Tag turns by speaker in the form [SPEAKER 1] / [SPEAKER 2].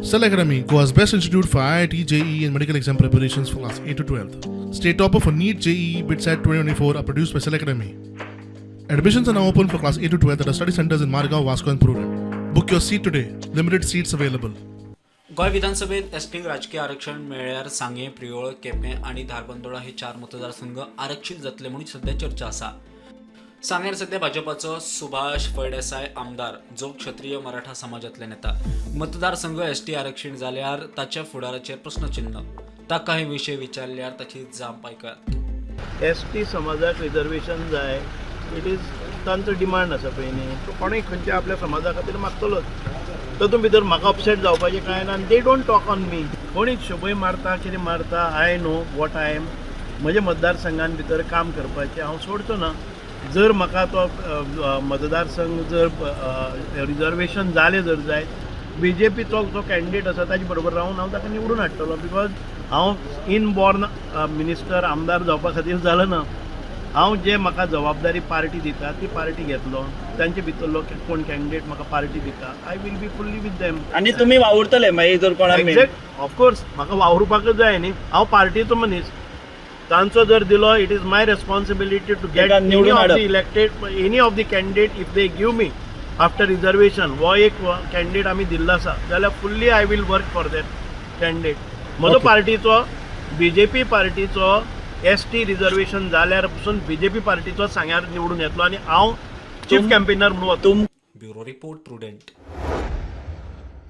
[SPEAKER 1] Cell Academy, Goa's best institute for IIT, JEE, and medical exam preparations for class 8 to 12. State topper for NEET, JEE, BITSAT 2024 are produced by Cell Academy. Admissions are now open for class 8 to 12 at our study centers in Margao, Vasco, and Prudent. Book your seat today. Limited seats available.
[SPEAKER 2] Goa विधानसभेत एसटींक राजकीय आरक्षण मेळ्ळ्यार सांगें, प्रियोळ, केपें आनी धारबांदोडा हे चार मतदारसंघ आरक्षीत जातले म्हणून सध्या चर्चा आसा. सांग्यार सध्या भाजपाचो सुभाष फळदेसाय आमदार, जो क्षत्रिय मराठा समाजातले नेता. मतदारसंघ एसटी आरक्षण जाल्यार ताच्या फुडाराचेर प्रस्नचिन्ह. ताका हे विशय विचारल्यार ताची जाप आयकयात.
[SPEAKER 3] एस टी समाजाक रिजर्वेशन जाय, it is तांचो डिमांड आसा पयलीं. तो कोणूय खंयच्या आपल्या समाजा खातीर मागतलोच. तातूंत भितर म्हाका अपसेट जावपाचें कांय ना आनी they don't talk on me. कोणी शबय मारता, कितें मारता, I know what I am. म्हज्या मतदारसंघान भितर काम करपाचें हांव सोडचो ना. जर म्हाका तो मतदारसंघ जर रिजर्वेशन जालें जर जायत, बीजेपीचो जो कॅन्डिडेट आसा ताजे बरोबर रावन हांव ताका निवडून हाडटलो, because हांव इन बॉर्न मिनिस्टर, आमदार जावपा खातीर जालो ना. हांव जे म्हाका जबाबदारी पार्टी दिता ती पार्टी घेतलो. तांचे भितरलो कोण कॅन्डिडेट म्हाका पार्टी दिता, I will be fully with them.
[SPEAKER 4] आनी तुमी वावुरतले मागीर जर कोणाक
[SPEAKER 3] एक्झॅक्ट, ऑफकोर्स, म्हाका वावुरपाकच जाय न्ही. हांव पार्टीचो मनीस. तांचो जर दिलो, it is my responsibility to get
[SPEAKER 4] ताका
[SPEAKER 3] एनी
[SPEAKER 4] निवडून
[SPEAKER 3] ऑफ
[SPEAKER 4] हाडप.
[SPEAKER 3] The elected, any of the candidate, if they give me after reservation, हो एक कॅन्डिडेट आमी दिल्लो आसा जाल्यार fully I will work for that candidate. म्हजो पार्टीचो, बीजेपी पार्टीचो एसटी रिजर्वेशन जाल्यार पसून बीजेपी पार्टीचो सांग्यार निवडून येतलो आनी हांव चीफ कॅम्पेनर म्हणून वतलो.
[SPEAKER 4] तुम
[SPEAKER 2] ब्युरो रिपोर्ट, प्रुडंट.